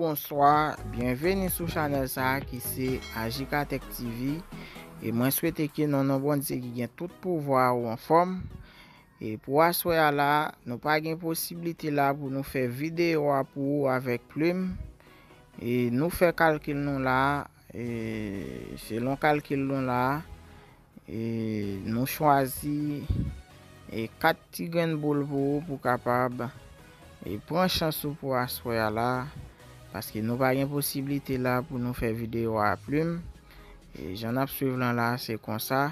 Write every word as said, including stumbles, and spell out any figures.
Bonswa, byenveni sou chanèl sa a ki se Ajikatèk T V. E mwen swete ke nan non Bondye ki gen tout pouvwa ou anfòm. E pou aswè a la, nou pa gen posiblite la pou nou fè videyo a pou ou avèk plim. E nou fè kalkil nou la, e selon kalkil nou la, e nou chwazi e kat ti grenn boul pou ou pou kapab e pran chans ou pou aswè a la, paske nou pa gen posiblite la pou nou fè videyo a plim. E jan n ap swiv lan la, se konsa.